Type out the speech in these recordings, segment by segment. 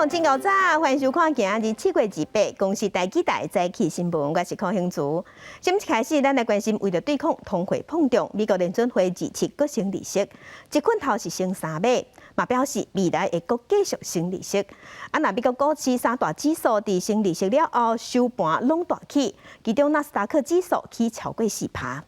眾真𠢕早，歡迎收看今仔日7月28公視台語台早起新聞，我是柯興慈。先一開始，咱來關心為著對抗通貨膨脹，美國聯準會二七閣升利息，一棍頭是升3碼，嘛表示未來會閣繼續升利息。啊，若美國股市三大指數佇升利息了後收盤攏大起，其中納斯達克指數起超過4趴。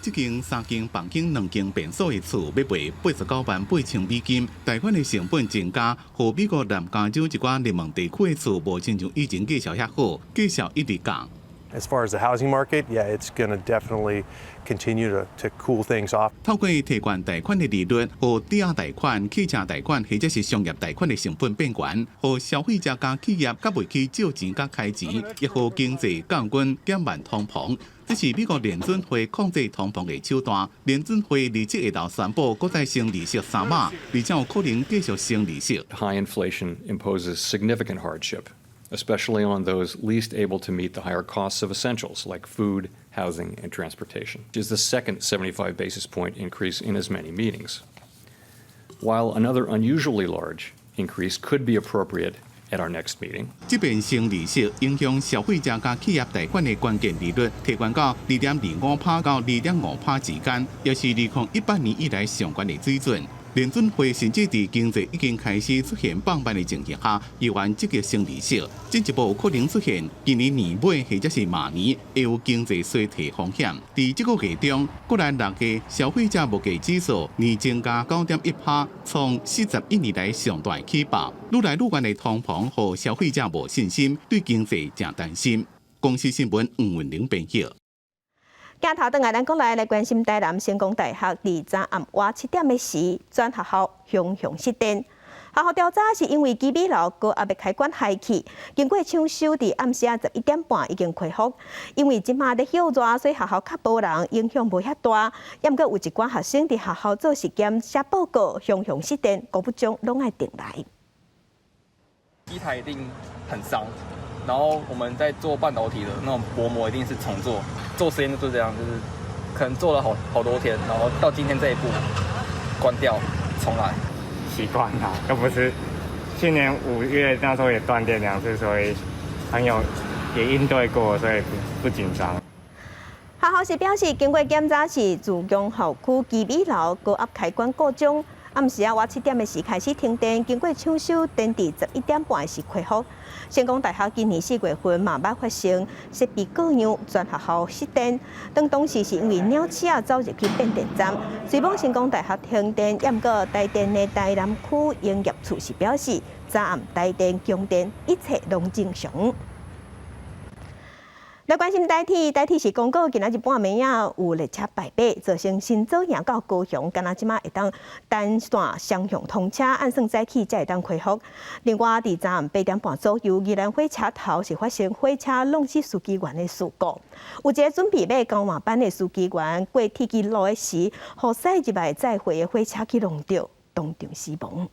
這間三間房間兩間便所的厝欲賣89萬8千美金，貸款的成本增加，予美國南加州一寡熱門地區的厝無親像以前價數遐好，價數一直降。 As far as the housing market, yeah, it's going to definitely continue to cool things off. 透過提懸貸款的利率，予抵押貸款、汽車貸款或者是商業貸款的成本變懸，予消費者佮企業較袂去借錢佮開錢，亦予經濟降溫減慢通膨。這是美國聯準會控制通膨的手段。聯準會27下晝宣布，閣再升利息3碼，而且有可能繼續升利息。 High inflation imposes significant hardship, especially on those least able to meet the higher costs of essentials like food, housing, and transportation, which is the second 75 basis point increase in as many meetings. While another unusually large increase could be appropriate at our next meeting. 這遍升利息影響消費者佮企業貸款的關鍵利率提懸到2.25趴到2.5趴之間，也是2018年以來上懸的水準。聯準會甚至佇經濟已經開始出現放慢的情形下，猶原積極升利息，進一步有可能出現今年年尾或者是明年會有經濟衰退風險。佇這個月中，國內六月消費者物價指數年增加9.1趴，創41年來上大起伏。愈來愈懸的通膨，予消費者無信心，對經濟誠擔心。公視新聞黃文玲編譯。鏡頭轉來，咱國內來關心台南成功大學，佇昨暗倚7點的時，全學校雄雄失電。學校調查是因為機尾樓高壓的開關害去，經過搶修，佇暗時11點半已經恢復。因為這馬咧歇熱，所以學校較無人，影響無遐大。猶閣有一寡學生佇學校做實驗、寫報告，雄雄失電，5分鐘攏愛重來。機台一定很傷，然後我們在做半導體的那種薄膜，一定是重做，做實驗就是這樣，就是可能做了好好多天，然後到今天這一步關掉重來。習慣了，又不是去年5月那時候也斷電兩次，所以很有也應對過，所以不緊張。學校是表示，經過檢查是自強校區機尾樓高壓開關故障。暗時仔倚7點的時開始停電，經過搶修，電佇11點半時恢復。成功大學今年4月份嘛捌發生設備故障，全學校失電。當時是因為鳥鼠仔走入去變電站，雖罔成功大學停電，猶毋過台電的台南區營業處是表示，昨暗台電供電一切攏正常。來關心台鐵，台鐵是公告今仔日半暝仔有列車罷班，造成新左營到高雄，干焦這馬會當單線雙向通車，按算早起才會當恢復。另外，佇昨暗8點半左右，宜蘭火車頭是發生火車挵死司機員的事故，有一个準備欲交換班的司機員過鐵枝路的時，予駛入來載貨的火車去挵著，當場死亡。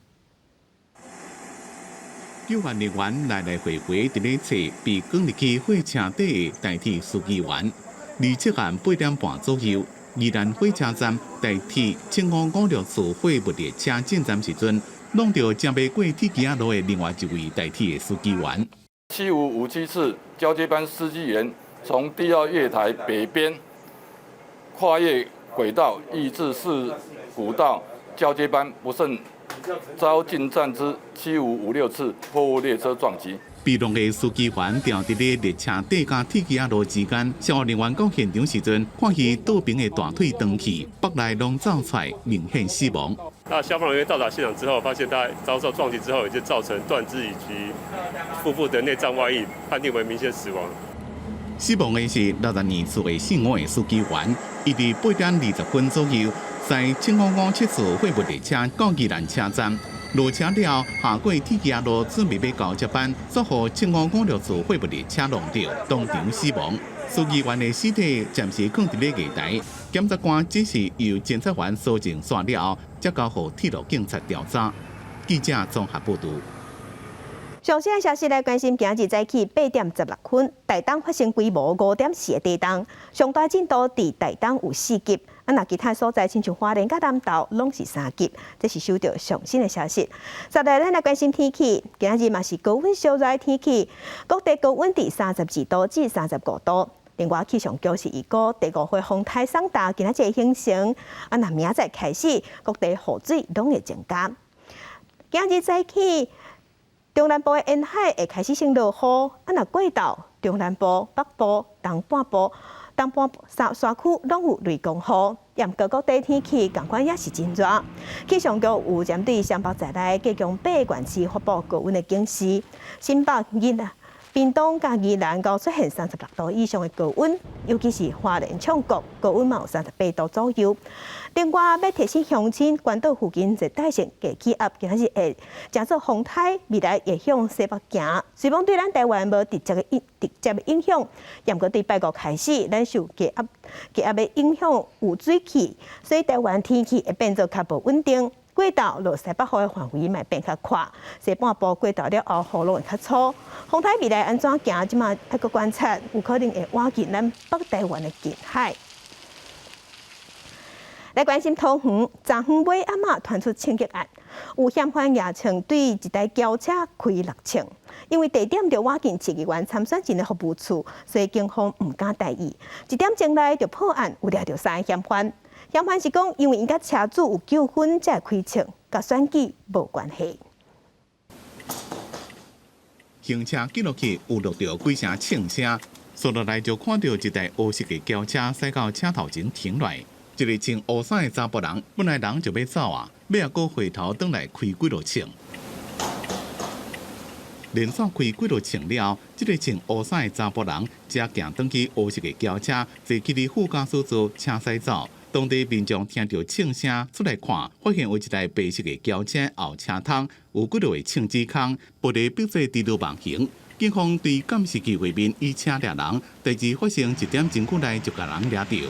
救援人員來來回回佇咧揣被捲入去火車底的台鐵司機員。27暗8點半左右，宜蘭火車站台鐵7556次貨物列車進站時陣，挵著正欲過鐵枝仔路的另外一位台鐵的司機員。7557次交接班司機員從第二月台北邊跨越軌道，欲至四股道交接班，不慎遭進站之7556次貨物列車撞擊。被挵的司機員埕佇咧列車底佮鐵枝仔路之間，消防人員到現場時陣，看伊倒爿的大腿斷去，腹內攏走出來，明顯死亡。那消防人員到達現場之後，發現他遭受撞擊之後，已經造成斷肢以及腹部的內臟外溢，判定為明顯死亡。死亡的是62歲的姓吳的司機員，伊佇8點20分左右，駛7557次貨物列車到宜蘭車站。落車了，下過鐵枝仔路，準備欲交接班，煞予7556次貨物列車挵著，當場死亡。司機員的屍體暫時囥佇咧月台，檢察官指示由偵察員搜證煞了後，才交予鐵路警察調查。記者綜合報導。上新的消息來關心，今日早起8點16分，台東發生規模5.4的地動，上大震度佇台東有4級。啊，若其他所在，親像花蓮佮南投，攏是3級。這是收到上新的消息。接來咱來關心天氣，今仔日嘛是高溫燒熱的天氣，各地高溫佇32度至35度。另外，氣象局是預估第五號風颱桑達今仔日形成，啊，若明仔載開始，各地雨水攏會增加。今日早起，中南部的沿海會開始先落雨，啊，若過晝，中南部、北部、東半部、東半山山區攏有雷公雨。毋過各地天氣仝款也是真熱。氣象局有針對雙北在內加強八個縣市發布高溫的警示，新北、宜蘭、屏東佮宜蘭都出現36度以上的高溫，尤其是花蓮唱國高溫嘛有38度左右。另外，欲提醒鄉親，關島附近熱帶性低氣壓今仔日會成做風颱，未來會向西北行。雖罔對咱台灣無直接的影響，毋過對拜五開始，咱受低壓的影響有水汽，所以台灣天氣會變做較無穩定。過晝落西北雨的範圍嘛會變較闊，西半部過晝了後雨攏會較粗。風颱未來按怎行，這馬愛閣觀察，有可能會倚近咱北台灣的近海。來關心桃園，昨昏尾暗仔傳出槍擊案，有嫌犯舉槍對一台轎車開六槍，因為地點就倚近市議員參選人的服務處，所以警方毋敢大意。一點鐘內就破案，有掠著三个嫌犯。嫌犯是講，因為𪜶佮車主有糾紛，才會開槍，佮選舉無關係。行車記錄器有錄著幾聲槍聲，紲落來就看著一台烏色的轎車駛到車頭前停落來。一个穿烏衫的查埔人，本來人就欲走啊，尾仔閣回頭轉來開幾落槍。連續開幾落槍了後，這个穿烏衫的查埔人才行轉去烏色的轎車，坐去佇副駕駛座車駛走。當地民眾聽著槍聲出來看，發現有一台白色的轎車後車窗有幾落個槍支空，玻璃逼做蜘蛛網形。警方對監視器畫面以車掠人，代誌發生一點鐘久內就共人掠著。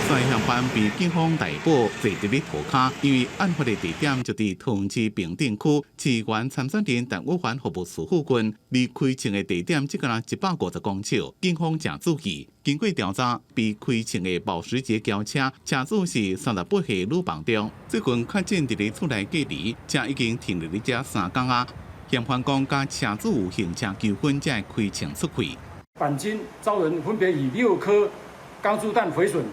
三个嫌犯被警方逮捕，坐佇咧塗跤，因為案發的地點就佇桃園市平鎮區市議員參選人陳宇凡服務處附近，離開槍的地點只干150公尺，警方誠注意。經過調查，被開槍的保時捷轎車車主是38歲女房東，最近確診佇咧厝內隔離，車已經停佇咧遮3工啊。嫌犯講，佮車主有行車糾紛，才會開槍出氣。鈑金遭人分別以六顆鋼珠彈毀損。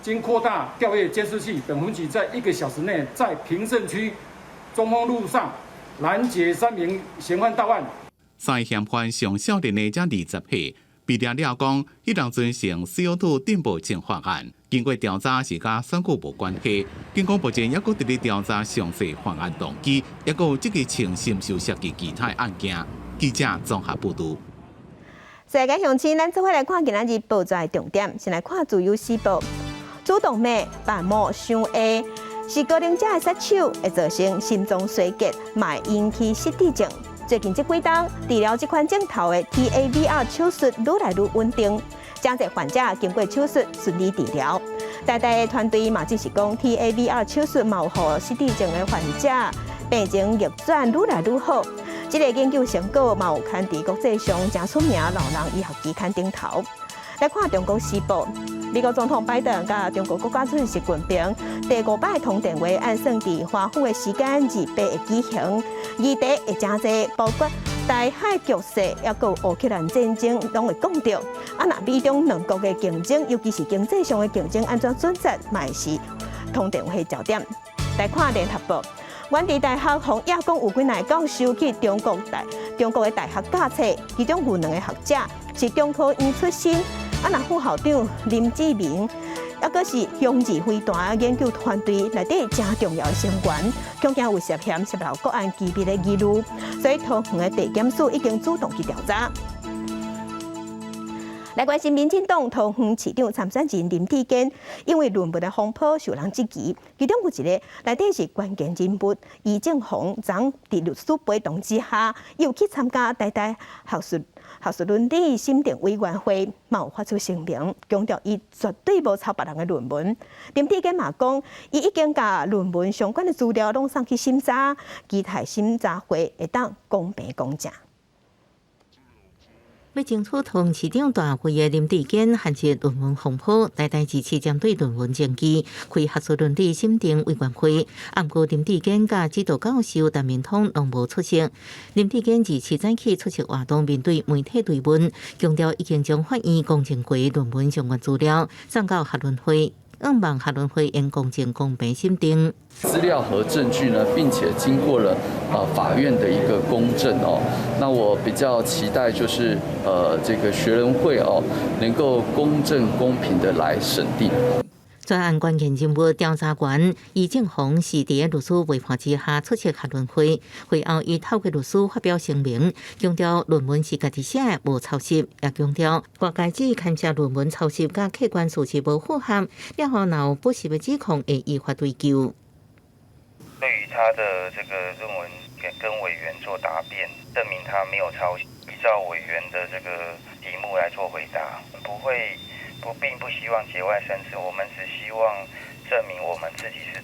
經擴大調閱監視器，本分局在一個小時內在平鎮區中豐路上攔截三名嫌犯到案。三个嫌犯上少年的才20歲，被抓了講，彼當陣乘 CO2 電報偵發案，經過調查是佮選舉無關係。警方目前猶閣佇咧調查詳細犯案動機，猶閣有這個槍是毋是有涉及其他案件。記者綜合報導。世界鄉親，咱做伙來看今仔日報紙的重點，先來看《自由時報》。主動脈瓣膜傷下，是高齡者的殺手，會造成心臟衰竭，嘛會引起失智症。最近這幾冬，治療這款症頭的 TAVR 手術愈來愈穩定，誠濟患者經過手術順利治療。台大的團隊嘛，只是講 TAVR 手術嘛有予失智症的患者病情逆轉愈來愈好。這个研究成果嘛有刊佇國際上誠出名老人醫學期刊頂頭。來看《中國時報》。美國總統拜登佮中國國家主席習近平第五擺通電話，按算佇華府的時間28會舉行，議題會誠濟，包括台海局勢，猶閣有烏克蘭戰爭，攏會講著。啊，若美中兩國的競爭，尤其是經濟上的競爭，按怎準則，嘛是通電話焦點。來看聯合報，元智大學予指講有幾个教授去中國的大學教冊，其中有兩個學者是中科院出身。啊，若副校長林志明，猶閣是雄志飛彈研究團隊內底誠重要的成員，恐驚有涉嫌洩露國安機密的疑慮，所以桃園的地檢署已經主動去調查。來關心民進黨桃園市長參選人林智堅，因為論文的風波受人質疑，其中有一个內底是關鍵人物余正宏，昨佇律師陪同之下，又去參加台大學術倫理審定委員會，嘛有發出聲明，強調伊絕對無抄別人的論文。林智堅嘛講，伊已經共論文相關的資料攏送去審查，期待審查會會當公平公正。欲爭取桃園市長大位的林智堅陷入論文風波，台大二期針對論文證據開學術倫理審定委員會，毋過林智堅佮指導教授陳明通攏無出席。林智堅二七早起出席活動，面對媒體追問，強調已經將法院公證過論文相關資料送到學倫會，向望學倫會用公正公平審定。資料和證據呢，並且經過了法院的一個公證哦。那我比較期待就是這個學倫會哦，能夠公正公平的來審定。專案關鍵人物調查員余正宏是佇律師陪伴之下出席學倫會，會後伊透過律師發表聲明，強調論文是家己寫的，無抄襲，也強調外界指牽涉論文抄襲佮客觀事實無符合，了後若有不實的指控，會依法追究。對於他的這個論文跟委員做答辯，證明他沒有抄襲，依照委員的這個題目來做回答，不會不並不希望節外生枝，我們只希望證明我們自己是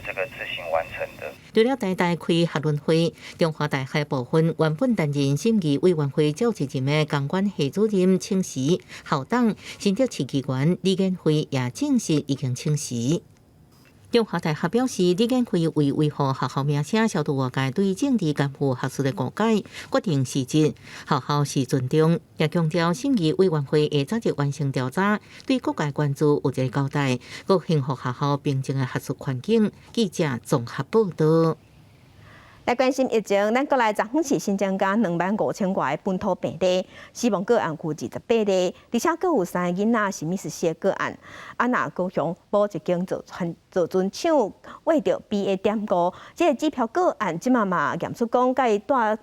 這個自行完成的。除了台大開學倫會，中華大學部分原本擔任審議委員會召集人的工管系主任請辭，校董新竹市議員李彦輝也證實已經請辭。中華大學表示，李彦輝為維護學校名聲，消除外界對政治干預學術的誤解，決定辭職。學校是尊重，也強調審議委員會會早日完成調查，對各界關注有一個交代，閣恢復學校平靜的學術環境。記者綜合報道。來關心疫情，咱國內昨昏是新增加25,000外本土病例，死亡個案有28例，而且閣有三个囡仔是 Miss 四個案。啊，若高雄某一間造船廠挖著 BA.5，這个指標個案，這馬嘛驗出講，佮伊蹛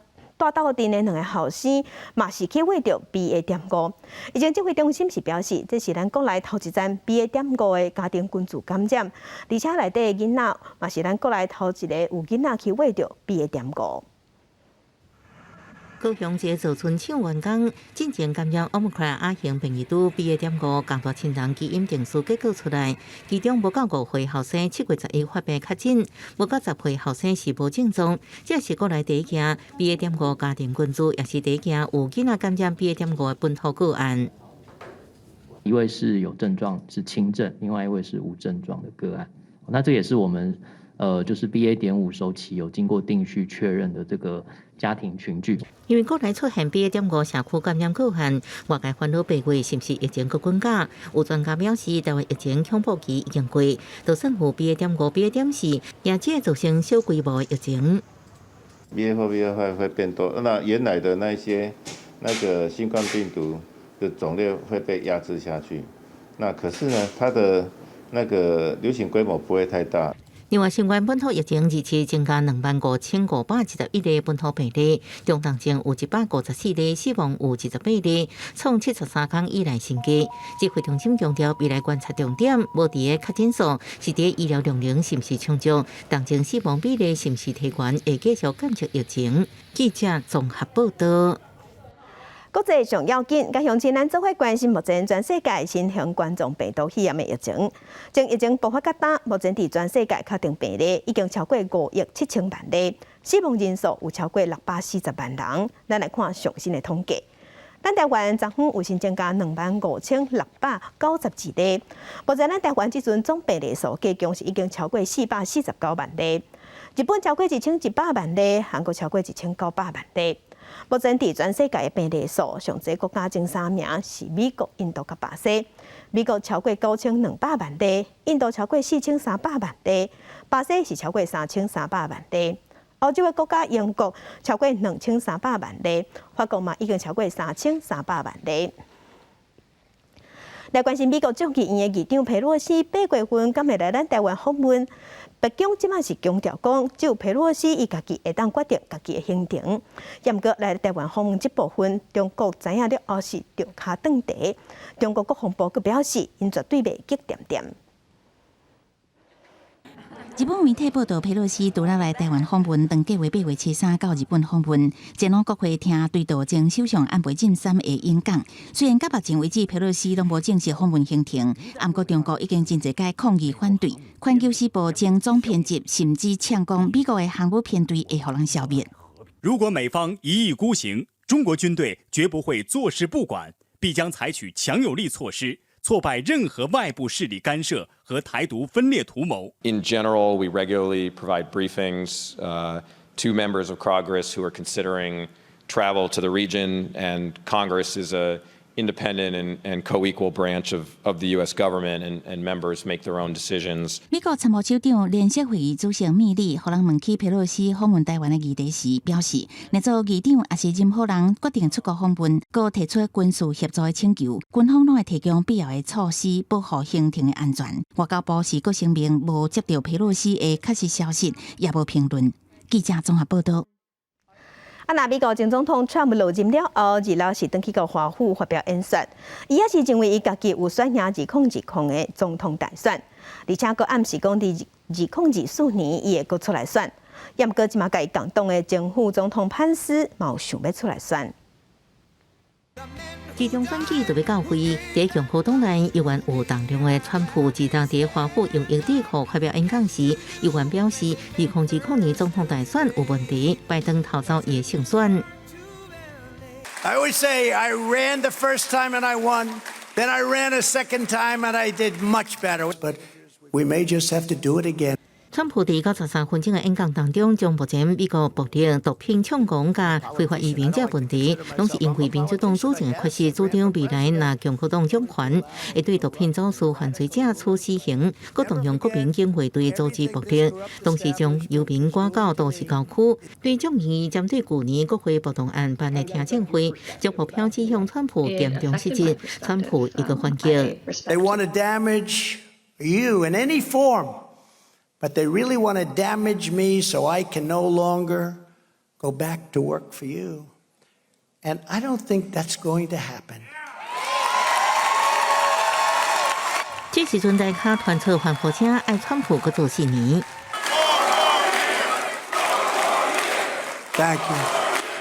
鬥陣的兩个後生嘛是去挖著 BA.5。疫情指揮中心是表示，這是咱國內頭一宗 BA.5的家庭群聚感染，而且內底的囡仔嘛是咱國內頭一個有囡仔去挖著 BA.5。高雄一个造船廠員工進前感染 Omicron 亞型變異株 BA.5，共大親人基因定序結果出來，其中無夠5歲後生7月11發病確診，無夠10歲後生是無症狀。這是國內第一件 BA.5家庭群聚，也是第一件有囡仔感染 BA.5的本土個案。一位是有症狀是輕症，另外一位是無症狀的個案。那這也是我們就是 BA.5首起有經過定序確認的這個家庭群聚。因為國內出現 BA.5社區感染個案，外界煩惱8月是毋是疫情閣滾加？有專家表示，台灣疫情恐怖期已經過，就算有 BA.5、BA.4，也只會造成小規模的疫情。 BA4、BA5會變多，那原來的那些那個新冠病毒的種類會被壓制下去。那可是呢，它的那個流行規模不會太大。另外，新冠本土疫情二期增加25,571例本土病例，中重症有154例，死亡有28例，創73工以來新低。指揮中心強調，未來觀察重點無佇咧確診數，是佇醫療量能是毋是充足，重症死亡比例是毋是提懸，會繼續監測疫情。記者綜合報道。國際上要緊，佮鄉親咱做伙關心目前全世界新型冠狀病毒肺炎的疫情。從疫情爆發到今，目前佇全世界確定病例已經超過5億7千萬例，死亡人數有超過640萬人。咱來看上新的統計，咱台灣昨昏有新增加25,692例，目前咱台灣這陣總病例數計共是已經超過449萬例。日本超過1100萬例，韓國超過1900萬例。目前佇全世界的病例數，上濟國家前三名是美國、印度佮巴西。美國超過9200萬例，印度超過4300萬例，巴西是超過3300萬例。歐洲的國家英國超過2300萬例，法國嘛已經超過3300萬例。來關心美國眾議院的議長佩洛西8月份敢會來咱台灣訪問？白宮這馬是強調講，只有佩洛西伊家己會當決定家己的行程。毋過來台灣訪問這部分，中國知影了後是著跤斷蹄。中國國防部閣表示，𪜶絕對袂激恬恬。日本媒體報道，佩洛西拄仔來台灣訪問，當計劃8月23到日本訪問，前往國會聽追悼前首相安倍晉三的演講。雖然到目前為止，佩洛西攏無正式訪問行程，毋過中國已經真濟擺抗議反對。環球時報前總編輯甚至嗆講，美國的航母編隊會予人消滅。如果美方一意孤行，中國軍隊絕不會坐視不管，必將採取強有力措施，挫敗任何外部勢力干涉和台獨分裂圖謀。 In general, we regularly provide briefings to members of Congress who are considering travel to the region, and Congress is a independent and co-equal branch of the U.S. government, and members make their own decisions. 美國參謀首長聯席會議主席米利，予人問起佩洛西訪問台灣的議題時，表示，若做議長抑是任何人決定出國訪問，閣提出軍事協助的請求，軍方攏會提供必要的措施保護行程的安全。外交部是閣聲明無接到佩洛西的確實消息，也無評論。記者綜合報道。啊，若美國前總統川普落任了後，二六是轉去到華府發表演說，伊也是認為伊家己有選贏2020的總統大選，而且閣暗示講佇2024年伊會閣出來選。也毋過這馬共伊共黨的前副總統潘斯嘛有想欲出來選。這場選舉就欲到位，佇共和黨內猶原有動量的川普，自當佇華府用英語課發表演講時，猶原表示，2020年總統大選有問題，拜登偷走伊的勝選。 I always say I ran the first time and I won. Then I ran a second time and I did much better. But we may just have to do it again. 川普佇93分鐘的演講當中，將目前美國暴力、毒品猖狂佮非法移民這問題，攏是因為民主黨主政的缺失，主張未來若共和黨掌權，會對毒品走私犯罪者處死刑，閣動用國民警衛隊阻止暴力，同時將遊民趕到都市郊區。對眾議針對舊年國會暴動案辦的聽證會，將目標指向川普嚴重失職，川普一個反擊。 They want to damage you in any form. But they really want to damage me so I can no longer go back to work for you. And I don't think that's going to happen. 這時陣在跤傳出歡呼聲，愛川普閣做4年。 Thank you.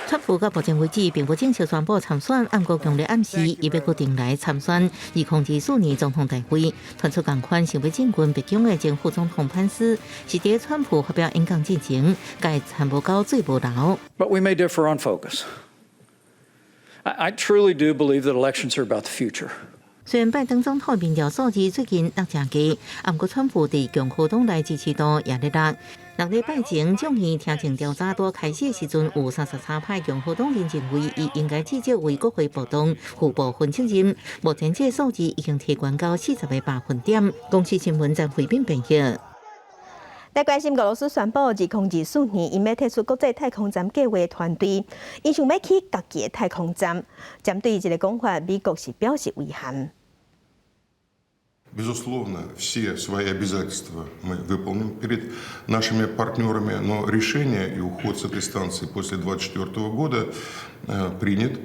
川普到目前為止並無正式宣布參選，毋過強烈暗示伊欲閣轉來參選2024年總統大位。傳出仝款想欲進軍白宮的前副總統潘斯，是佇川普發表演講之前，共參謀到做無流。 But we may differ on focus. I truly do believe that elections are about the future. 雖然拜登總統民調數字最近落誠低，毋過川普佇共和黨內支持度也咧落。六禮拜前，眾議聽證調查拄開始的時陣，有33%共和黨人認為伊應該至少為國會暴動負部分責任。目前這個數字已經提懸到40個百分點。公視新聞張惠斌編譯。來關心俄羅斯宣布，2024年𪜶欲退出國際太空站計畫團隊，𪜶想欲起家己的太空站。針對這个講法，美國是表示遺憾。 Безусловно, все свои обязательства мы выполним перед нашими партнерами, но решение и уход с этой станции после 2024 года принят.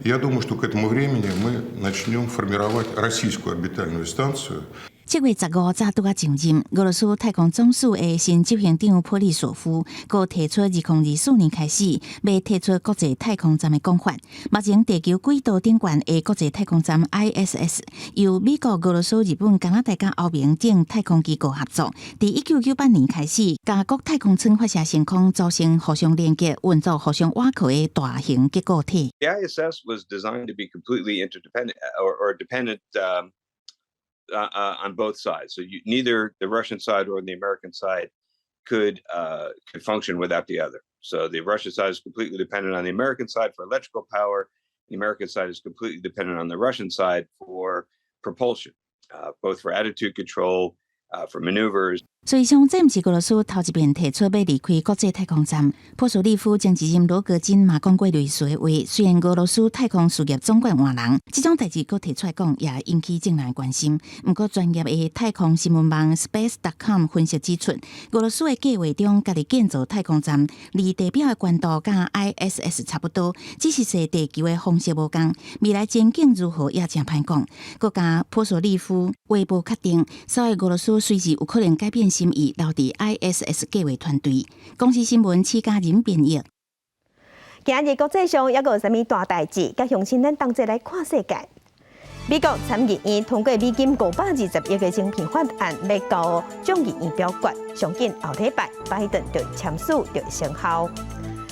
Я думаю, что к этому времени мы начнем формировать российскую орбитальную станцию. 7月15早拄仔上任，俄羅斯太空總署的新執行長普利索夫，閣提出2024年開始欲退出國際太空站的講法。目前地球軌道頂懸的國際太空站 ISS，由美國、俄羅斯、日本、加拿大佮歐盟等太空機構合作，佇1998年開始，共各太空艙發射升空，組成互相連結、運作互相倚靠的大型結構體。 The ISS was designed to be completely interdependent or dependent on both sides. So neither the Russian side or the American side could function without the other. So the Russian side is completely dependent on the American side for electrical power. The American side is completely dependent on the Russian side for propulsion, both for attitude control, for maneuvers. 所以，上這毋是俄羅斯頭一遍提出欲離開國際太空站。普索利夫前一任羅格金嘛講過類似的話。雖然俄羅斯太空事業總管換人，這種代誌閣提出來講，也引起眾人關心。毋過，專業的太空新聞網 Space.com 分析指出，俄羅斯的計劃中，家己建造太空站，離地表的懸度佮 ISS 差不多，只是踅地球的方式無仝。未來前景如何也誠歹講。閣加普索利夫話無確定，所以俄羅斯隨時有可能改變心意，留佇 ISS 計劃團隊。公視新聞施嘉仁編譯。今日國際上猶閣有啥物大代誌？佮鄉親咱同齊來看世界。美國參議院通過美金520億的晶片法案，欲交眾議院表決。上緊後禮拜，拜登就簽署就生效。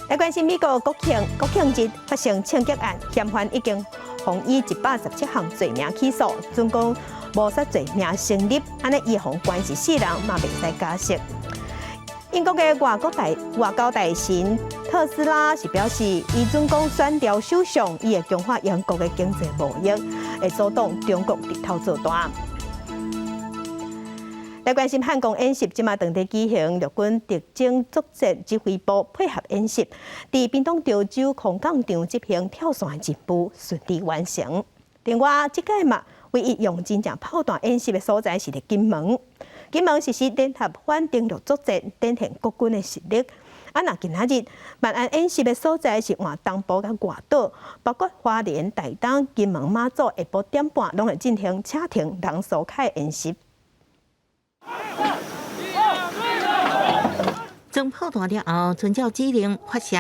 來關心美國國慶日發生槍擊案，嫌犯已經予以117項罪名起訴，準講謀殺罪名成立，按呢伊予關14人嘛袂使假釋。英國的外交大臣特斯拉是表示，伊準講選調首相，伊會強化英國的經濟貿易，會阻擋中國日頭做大。來關心漢光演習，這馬當地舉行，陸軍特種作戰指揮部配合演習，佇屏東潮州空降場執行跳傘任務順利完成。另外，這屆嘛唯一用真正炮彈演習的所在是佇金門，金門實施聯合反登陸作戰，展現國軍的實力。啊，若今仔日萬安演習的所在是換東部佮外島，包括花蓮、台東、金門、馬祖，下晡點半攏會進行車停人疏開演習。裝炮彈了後，遵照指令發射。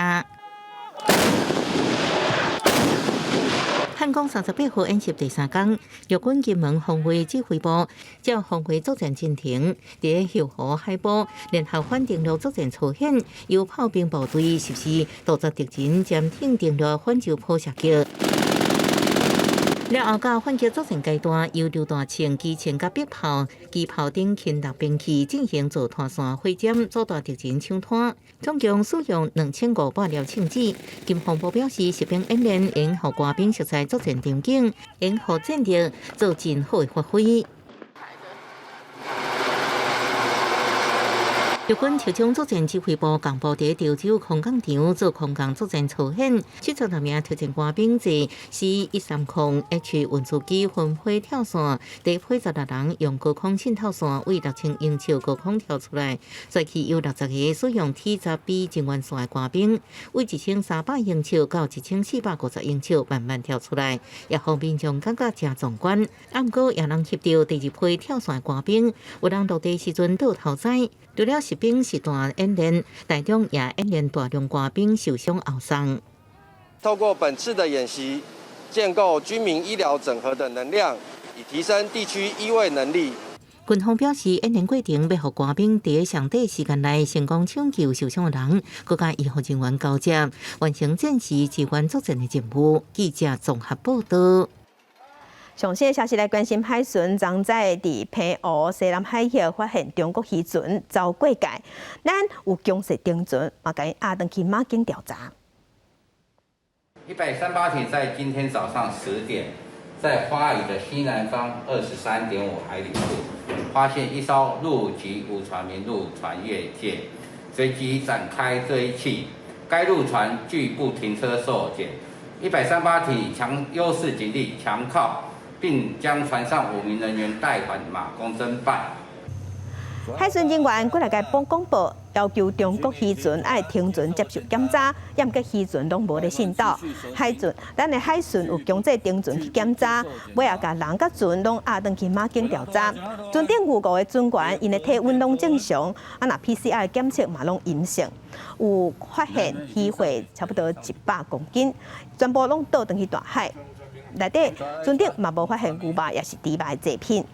漢光38號演習第三工，陸軍金門防衛指揮部照防衛作戰進程，佇後湖海埔聯合反登陸作戰操演，由炮兵部隊實施杜絕敵人潛艇登陸反洲炮射擊。了後，到反擊作戰階段，由榴彈槍、機槍佮迫炮、機炮等輕重兵器進行做拖線火箭，阻斷敵人搶灘。總共使用2500粒槍子。金防部表示，實兵演練會予官兵熟悉作戰場景，會予戰力做真好的發揮。陸軍特種作戰指揮部共部佇潮州空降場做空降作戰操演，76名特戰官兵坐 C-130H 運輸機分批跳傘，第一批16人用高空滲透線為6000英尺高空跳出來，再去有60個使用 T-10B 增援線的官兵，為1300英尺到1450英尺慢慢跳出來，也予民眾感覺誠壯觀。啊，毋過也通翕著第二批跳傘的官兵，有人落地時陣倒頭栽。除了實兵實彈演練，台中也演練大量官兵受傷後送。透過本次的演習，建構軍民醫療整合的能量，以提升地區醫衛能力。軍方表示，演練過程欲予官兵佇上短時間內成功搶救受傷的人，閣佮醫護人員交接，完成戰時支援作戰的任務。記者綜合報道。上新的消息來關心海巡，昨昏佇澎湖西南海域發現中國漁船走過界，咱有強勢登船，嘛共伊押轉去馬警調查。138艇在今天早上10點，在花嶼的西南方23.5海里處，發現一艘陸籍無船名陸船越界，隨即展開追緝。該陸船拒不停車受檢，138艇強優勢警力強靠，並將船上5名人員帶返馬公偵辦。海巡人員過來共廣播，要求中國漁船愛停船接受檢查，抑毋過漁船攏無咧信道。海巡，咱的海巡有強制停船去檢查，尾仔共人佮船攏押轉去馬警調查。船頂有5個船員，𪜶的體溫攏正常，啊若 PCR 檢測嘛攏陰性，有發現漁獲差不多100公斤，全部攏倒轉去大海。內底船頂嘛無發現牛肉，抑是豬肉的製品。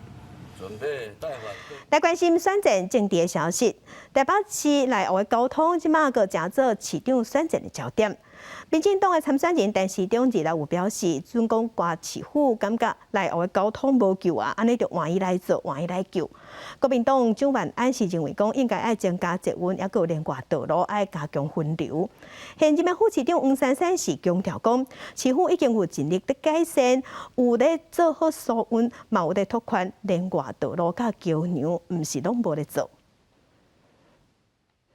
來關心選戰政治的消息，台北市內湖的交通這馬閣成做市長選戰的焦點。民進黨的參選人陳時中二六有表示，準講歌市府感覺內湖的交通無救啊，按呢就換伊來做，換伊來救。國民黨蔣萬安是認為講應該愛增加捷運，抑閣有連外道路愛加強分流。現任的副市長黃珊珊是強調講，市府已經有盡力佇改善，有咧做好疏運，嘛有咧拓寬連外道路佮橋梁，毋是攏無咧做。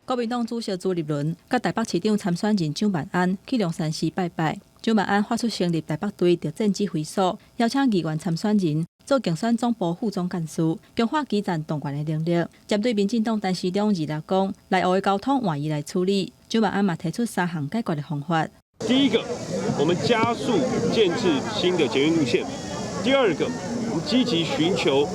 國民黨主席朱立倫佮台北市長參選人蔣萬安去龍山寺拜拜。蔣萬安發出成立台北隊特戰指揮所，邀請議員參選人做競選總部副總幹事，強化基層動員的能力。針對民進黨陳時中二六講，內湖的交通換伊來處理，蔣萬安嘛提出三項解決的方法。第一個，我們加速建置新的捷運路線；第二個，我們積極尋求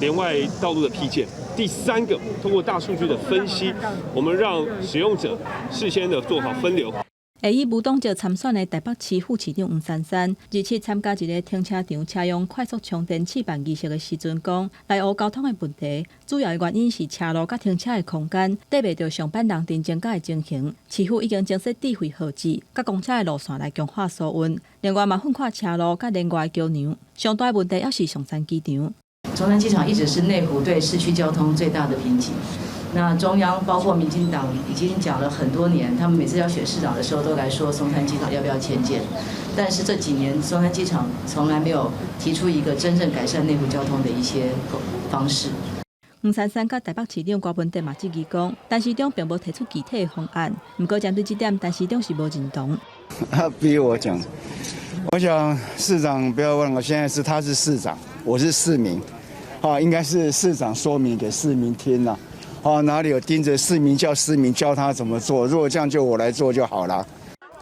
聯外道路的闢建。第三個，通過大數據的分析，我們讓使用者事先的做好分流。會以無黨籍參選的臺北市副市長黃珊珊，日前參加一个停車場車用快速充電試辦儀式的時陣，講內湖交通的問題，主要的原因是車路佮停車的空間綴袂著上班人陣增加的情形。市府已經增設智慧號誌，佮公車的路線來強化疏運，另外嘛訓闊車路佮連外橋梁。上大的問題猶是松山機場。松山機場一直是內湖對市區交通最大的瓶頸。那中央包括民進黨已經講了很多年，他們每次要選市長的時候都來說松山機場要不要遷建，但是這幾年松山機場從來沒有提出一個真正改善內湖交通的一些方式。黃珊珊佮臺北市長柯文哲嘛質疑講，陳時中並無提出具體的方案，毋過針對這點，陳時中是無認同。他逼我講，我想市長不要忘了，現在是他是市長，我是市民，啊，應該是市長說明給市民聽啦。哦，哪裡有盯着市民叫市民教他怎麼做？如果這樣就我來做就好了。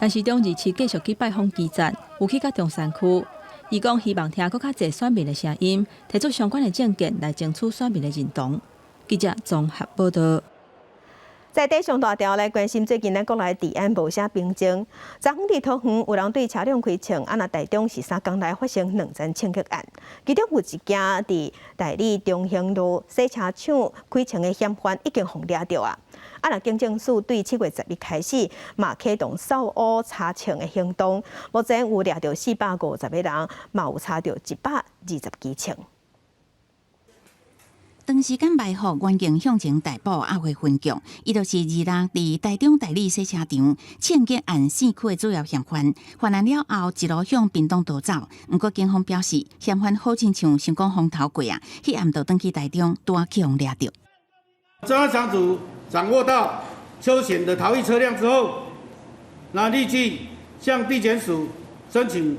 陳時中二次繼續去拜訪基層，有去到中山區，伊講希望聽閣較濟選民的聲音，提出相關的政見來爭取選民的認同。記者綜合報道。在地上大條來關心最近咱國內治安無啥平靜。昨昏佇桃園有人對車輛開槍，啊若台中是三工內發生兩宗槍擊案，其中有一件佇大里中興路洗車廠開槍的嫌犯已經予掠著啊！啊若警政署對7月10日開始嘛啟動掃烏查槍的行動，目前有掠著450個人，嘛有查著120支槍。長時間埋伏，原警向前逮捕阿會分局，伊就是26佇台中大里洗車場槍擊案死區的主要嫌犯。犯案了後，一路向屏東逃走。毋過警方表示，嫌犯好親像想講風頭過啊，彼暗就轉去台中，拄仔去予掠著。專案小組掌握到邱顯的逃逸車輛之後，那立即向地檢署申請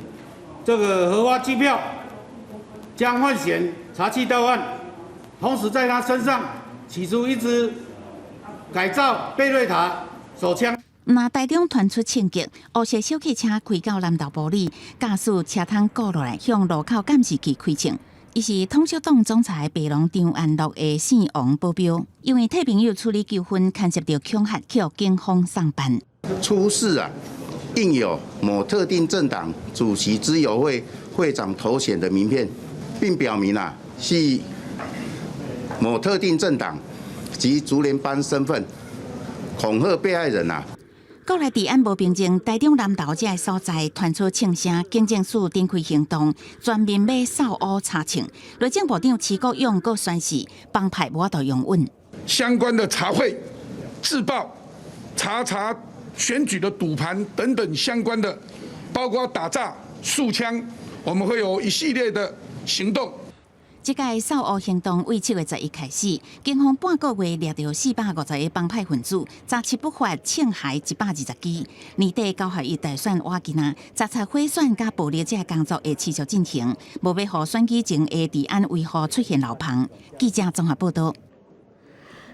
這個核發機票，將犯嫌查緝到案。同時在他身上取出一支改造貝瑞塔手槍。那台中傳出槍擊，烏色小客車開到南投埔里，駕駛車窗過落來，向路口監視器開槍。伊是統促黨總裁白龍張安樂的姓王保鏢，因為替朋友處理糾紛，牽涉著恐嚇，予警方送辦。出示啊，印有某特定政黨主席之友會會長頭銜的名片，並表明啊係某特定政黨及竹聯班身份，恐嚇被害人啊！國內治安無平靜，台中南投這个所在傳出槍聲，警政署展開行動，全面欲掃烏查槍。內政部長徐國勇閣宣示，幫派無法度容忍。相關的查賄、自爆、查查選舉的賭盤等等相關的，包括打詐、數槍，我們會有一系列的行動。這屆掃烏行動為7月11開始，警方半個月掠著450個幫派分子，查緝不法槍械120支。年底九合一大選倚近啊，查查賄選佮暴力這个工作會持續進行，無欲予選舉前的治安維護出現漏縫。記者綜合報道。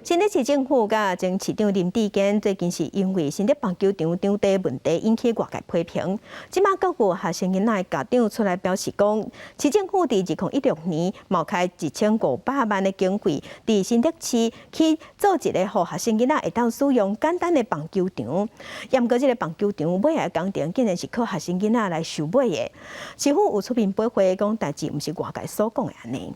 新北市政府佮前市長林智堅最近是因為新竹棒球場場地問題引起外界批評。這馬閣有學生囡仔的家長出來表示講，市政府佇2016年冒開1500萬的經費，佇新竹市去做一個予學生囡仔會當使用簡單的棒球場。毋過這个棒球場尾仔的工程竟然是靠學生囡仔來收買的。市府有出面駁回講，代誌毋是外界所講的按呢。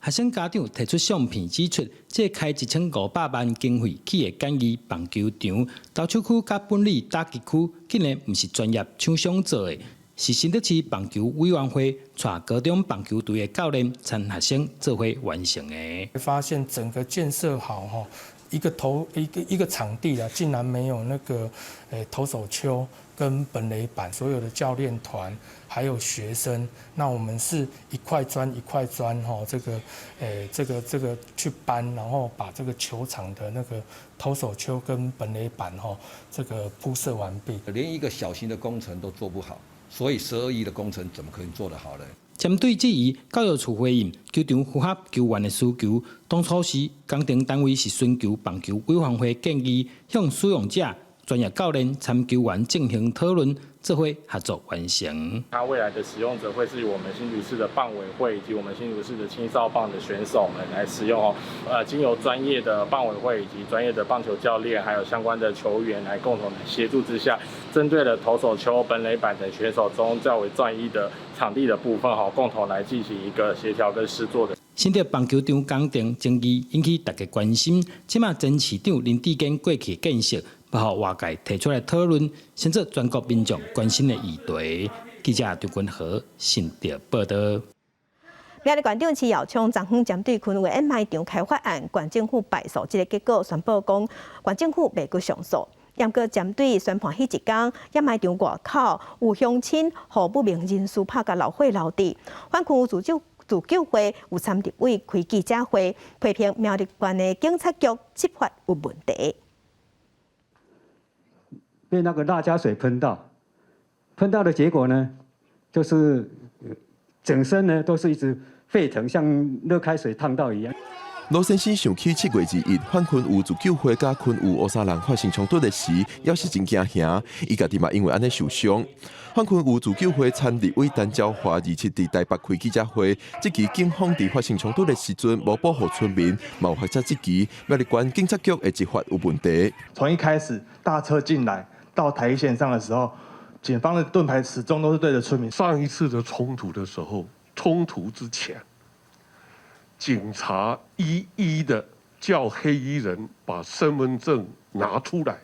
學生家長提出相片，指出這開1500萬經費起的簡易棒球場，投手區佮本壘打擊區，竟然毋是專業廠商做的，是新竹市棒球委員會帶高中棒球隊的教練摻學生做伙完成的。發現整個建設好吼，一個投一個一個場地啊，竟然沒有那個投手丘跟本壘板，所有的教練團還有學生，那我們是一塊磚一塊磚吼，這個去搬，然後把這個球場的那個投手丘跟本壘板吼，這個鋪設完畢。連一個小型的工程都做不好，所以12億的工程怎麼可能做得好呢？針對質疑，教育處回應，球場符合球員的需求。當初時工程單位是尋求棒球委員會建議，向使用者、專業教練參球員進行討論，做伙合作完成。它未來的使用者會是我們新竹市的棒委會以及我們新竹市的青少棒的選手們來使用哦。經由專業的棒委會以及專業的棒球教練，還有相關的球員來共同協助之下，針對了投手丘、本壘板等選手中較為在意的場地的部分，哈，共同來進行一個協調跟施作的。新竹棒球場工程爭議引起大家關心，這馬前市長林智堅過去建設，予外界提出來討論，成做全國民眾關心的議題。記者張君和新竹報道。苗栗縣長徐耀昌昨昏針對昆有掩埋場開發案，縣政府敗訴這个結果，宣布講縣政府袂閣上訴。毋過針對宣判彼一工，掩埋場外口有鄉親予不明人士拍共流血流滴，反區自救會有參立委開記者會，批評苗栗縣的警察局執法有問題。被那個辣椒水噴到，噴到的結果呢，就是整身呢都是一直沸騰，像熱開水燙到一樣。羅先生想起7月21，反昆有自救會佮昆有烏衫人發生衝突的時，猶是真驚嚇，伊家己嘛因為按呢受傷。反昆有自救會參立委陳昭華27佇台北開記者會，質疑警方佇發生衝突的時陣無保護村民，嘛有學者質疑苗栗縣警察局的執法有問題。從一開始大車進來到台一線上的時候，警方的盾牌始終都是對着村民。上一次的衝突的時候，衝突之前，警察一一的叫黑衣人把身份證拿出來，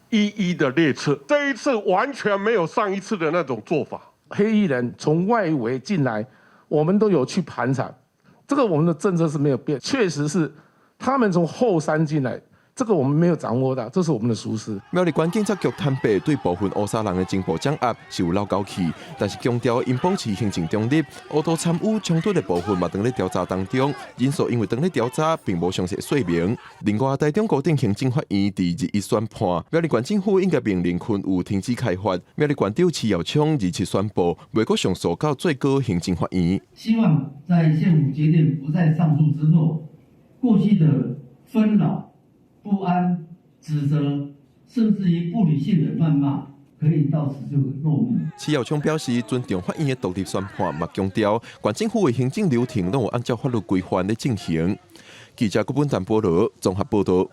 一一的列冊。這一次完全沒有上一次的那種做法。黑衣人從外圍進來，我們都有去盤查，這個我們的政策是沒有變，確實是他們從後山進來。這個我們沒有掌握到，這是我們的疏失。苗栗縣警察局坦白，對部分烏衫人的情報掌握是有漏勾去，但是強調𪜶保持行政中立，烏道參與衝突的部分嘛，當咧調查當中，人數因為當咧調查，並無詳細說明。另外，台中高等行政法院佇日一宣判，苗栗縣政府應該命令昆有停止開發。苗栗縣長徐耀昌27宣布，袂閣上訴到最高行政法院。希望在縣府決定不再上訴之後，過去的紛擾、不安、指責，甚至於不理性的謾罵，可以到此就落幕。徐耀昌表示尊重法院的獨立宣判，嘛強調縣政府的行政流程攏有按照法律規範咧進行。記者郭本陳波羅綜合報道。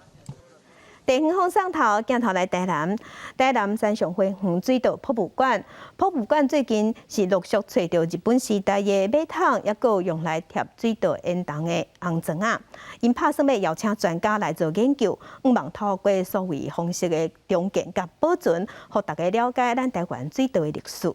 地方放送頭鏡頭來台南，台南山上花園水道博物館，博物館最近是陸續揣著日本時代的馬桶，抑閣有用來疊水道煙囱的紅磚仔。𪜶拍算欲邀請專家來做研究，向望透過數位方式的重建佮保存，予大家了解咱台灣水道的歷史。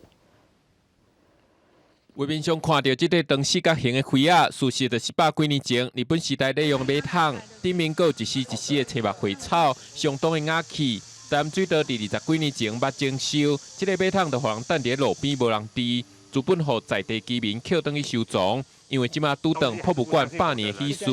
畫面上看著這塊長四角形的圍仔，事實就是百幾年前日本時代咧用馬桶，頂面閣有一絲一絲的青木花草，相當的雅氣。台南水道佇20幾年前捌整修，這个馬桶就予人擲佇路邊無人佇，資本予在地居民抾轉去收藏。因為這馬拄當博物館100年的喜事，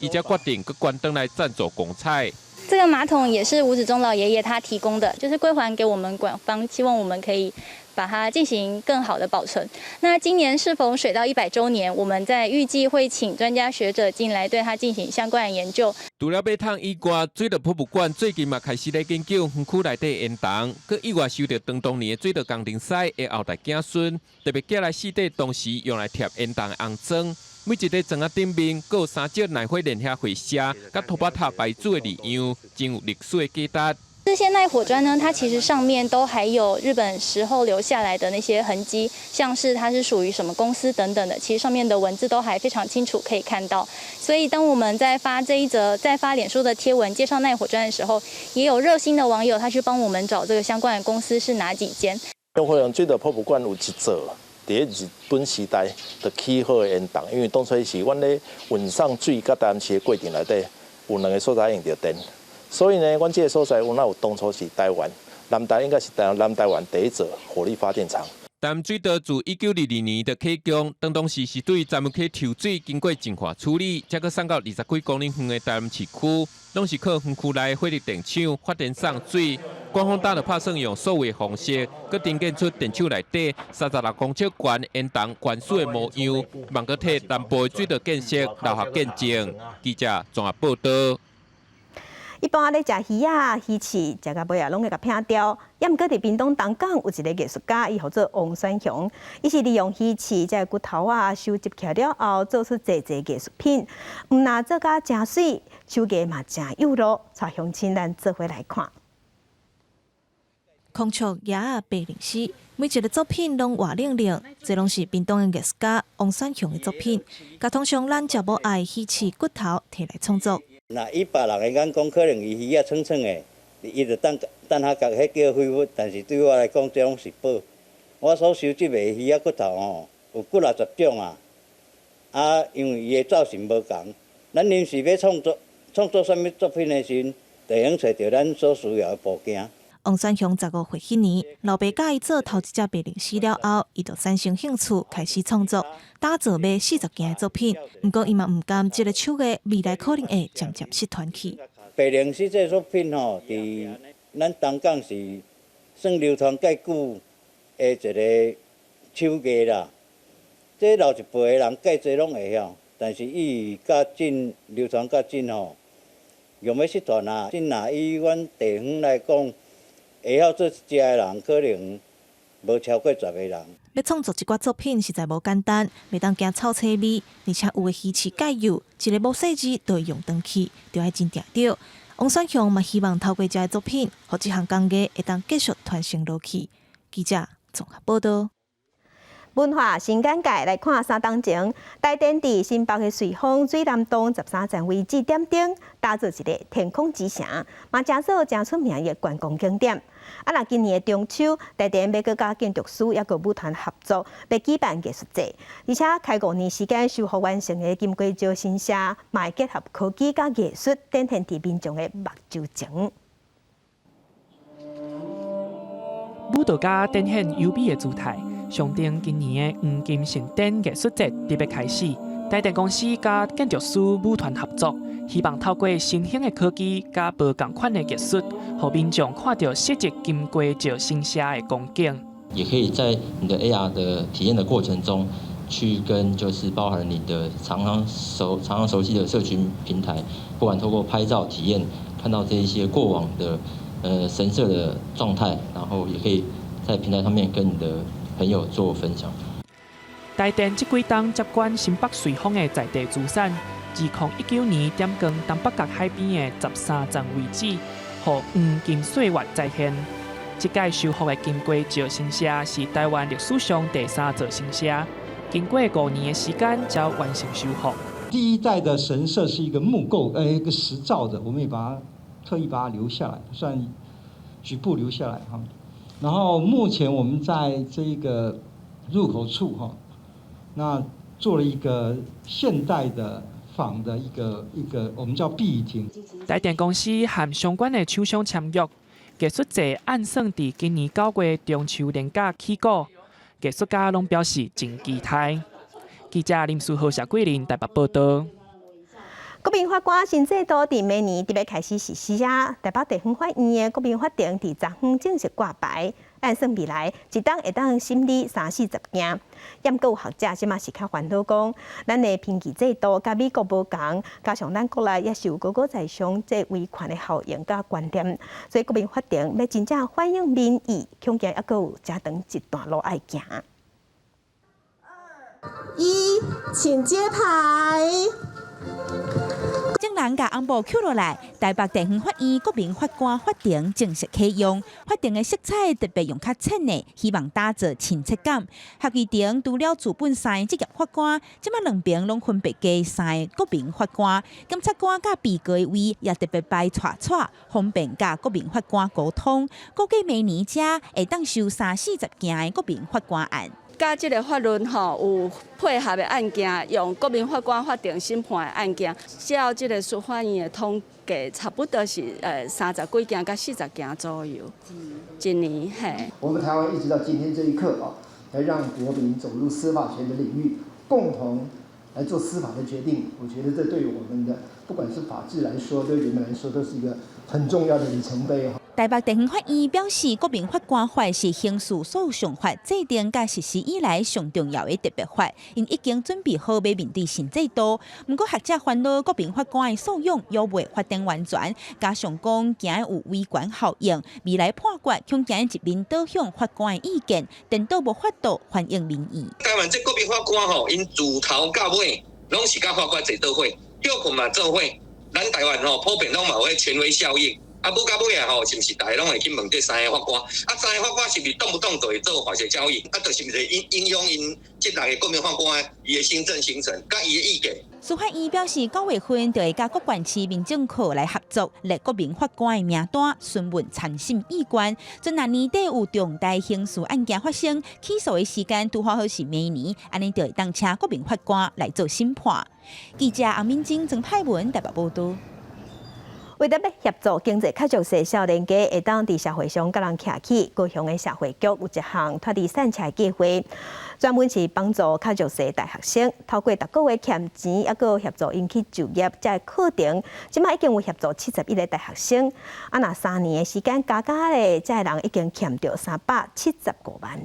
伊才決定閣捐轉來贊助光彩。這個馬桶也是吳子忠老爺爺他提供的，就是歸還給我們館方，希望我們可以把它進行更好的保存。那今年適逢水道100週年，我們在預計會請專家學者進來對它進行相關的研究。除了馬桶以外，水道博物館最近嘛開始咧研究園區內底煙囱，閣意外收著當年的水道工程師的後代子孫，特別寄來四塊當時用來疊煙囱的紅磚。每一塊磚仔頂面，閣有三隻耐火連遐會寫，佮拖把塔牌子的字樣，真有歷史的價值。這些耐火磚呢，它其實上面都還有日本時候留下來的那些痕跡，像是它是屬於什麼公司等等的，其實上面的文字都還非常清楚可以看到。所以當我們在發這一則、在發臉書的貼文介紹耐火磚的時候，也有熱心的網友他去幫我們找這個相關的公司是哪幾間。中花園水道博物館有一座。佇日本時代就起好的煙囱，因為當初是阮咧運送水佮台南市的過程內底，有兩个所在用著電，所以呢，阮這个所在有哪有當初是台灣南台應該是南台灣第一座火力發電廠。台南水道自1922年就啟工，當時是對杉木溪抽水經過淨化處理，才閣送到20幾公里遠的台南市區，攏是靠園區內火力電廠發電送水。官方早就拍算用數位方式，閣重建出電廠內底36公尺懸煙囱原始的模樣，望閣替南部的水道建設留下見證。記者綜合報道。一般咧食魚仔、魚翅，食到尾啊，攏會共拚掉。抑毋過佇屏東東港有一個藝術家，伊號做王選雄，伊是利用魚翅這个骨頭仔收集起來了後，做出濟濟藝術品。毋但做甲誠媠，手藝嘛誠有路，帶鄉親咱做伙來看。空竹、椰仔、白靈絲，每一个作品攏活靈靈，這攏是屏東的藝術家王選雄的作品。共通常咱食無愛魚翅骨頭提來創作。若以別人的眼光，可能伊魚仔囥囥的，伊就當等下共彼叫廢物，但是對我來講，這攏是寶。我所收集的魚仔骨頭吼，有幾若十種啊。啊，因為伊的造型無仝，咱臨時欲創作創作啥物作品的時陣，就會用揣著咱所需要的部件。王選雄15歲彼年，老爸教伊做頭一隻白靈絲了後，伊就產生興趣，開始創作，打造欲40件的作品。毋過伊嘛毋甘，這个手藝未來可能會漸漸失傳去。白靈絲這個作品吼，佇咱東港是算流傳較久的一个手藝啦。這老一輩的人較濟攏會曉，但是伊較緊流傳較緊吼，用欲失傳啊。真若以阮地方來講，會曉做這个人，可能無超過10个人。欲創作這寡作品實在無簡單，袂當驚臭腥味，而且有的魚翅蓋幼，一个無細緻就會用斷去，著愛真定著。王選雄嘛希望透過這个作品，予這項工藝會當繼續傳承落去。記者綜合報導。文化新簡介來看，3冬前，台電佇新北的瑞芳水湳洞13層位置點燈，打造一个天空之城，嘛成做誠出名的觀光景點。啊，若今年的中秋，台電欲閣佮建築師抑閣舞團合作，欲舉辦藝術節，而且開5年時間修復完成的金瓜石神社，嘛會結合科技佮藝術，展現佇民眾的目睭前。舞蹈家展現優美的姿態，象徵今年的黃金盛典藝術節特別開始。台電公司佮建築師舞團合作，希望透過新興的科技佮無仝款的藝術，予民眾看著昔日金瓜石神社的光景。也可以在你的 AR 的體驗的過程中，去跟就是包含你的常常熟悉的社群平台，不管透過拍照體驗，看到這一些過往的神社的狀態，然後也可以在平台上面跟你的朋友做分享。台電這幾冬接管新北瑞芳的在地資產，2019年點光東北角海邊的13層位置，予黃金歲月再現。這屆修復的金瓜石神社是台灣歷史上第三座神社，經過5年的時間才完成修復。第一代的神社是一個木構，一個石造的，我們也把它特意把它留下來，算局部留下來哈。然後目前我們在這個入口處哈，那做了一個現代的仿的一個，我們叫避雨亭。台電公司和相關的廠商簽約，藝術節按算佇今年9月中秋連假起鼓，藝術家攏表示真期待。記者林書豪、謝桂林台北報導。國民法官新制度佇明年特別開始實施啊！台北地方法院的國民法庭佇昨昏正式掛牌，按算未來一冬會當審理三四十件。毋過有學者這馬是較煩惱講，咱的評議制度佮美國無仝，加上咱國內也是有高高在上這威權的效應佮觀念，所以國民法庭欲真正反映民意，恐驚猶閣有誠長一段路愛行。一，請揭牌。眾人共紅布搝落來，台北地方法院國民法官法庭正式啟用。法庭的色彩特別用較淺的，希望打造親切感。合議庭除了自本三个職業法官，這馬兩邊攏分別加三个國民法官。檢察官佮被告的位也特別擺掣掣，方便佮國民法官溝通。估計明年才會當收三四十件的國民法官案。佮這个法律吼有配合的案件，用國民法官法庭審判的案件，照這个司法院的統計，差不多是30幾件佮40件左右，一年嘿。我們台灣一直到今天這一刻啊，才讓國民走入司法權的領域，共同來做司法的決定。我覺得這對我們的不管是法治來說，對人們來說都是一個很重要的里程碑。台北地方法院表示，國民法官法是刑事訴訟法制定佮實施以來上重要的特別法，𪜶已經準備好欲面對新制度。毋過學者煩惱國民法官的素養猶未發展完全，加上講驚有威權效應，未來判決恐驚一面倒向法官的意見，顛倒無法度反映民意。台灣這國民法官吼，𪜶自頭到尾攏是佮法官坐做伙，歇睏嘛做伙。咱台灣吼普遍攏嘛有彼權威效應。啊，尾到尾啊吼，是毋是逐家攏會去問這三个法官？啊，三个法官是毋是動不動就會做法學交易？啊，就是毋是影響𪜶這六个國民法官伊的心證形成，佮伊的意見。司法院表示，九月份就會佮各縣市民政課來合作，列國民法官的名單，詢問參審意願。陣若年底有重大刑事案件發生，起訴的時間拄好是明年，按呢就會當請國民法官來做審判。記者洪敏貞、曾派文台北報導。為著欲協助經濟較弱勢少年家會當佇社會上佮人徛起，高雄的社會局有一項拖佇散車計劃，專門是幫助較弱勢大學生，透過逐個月欠錢，猶閣協助𪜶去就業，這个課程，這馬已經有協助71個大學生，啊，若3年的時間加加咧，這个人已經欠著375萬。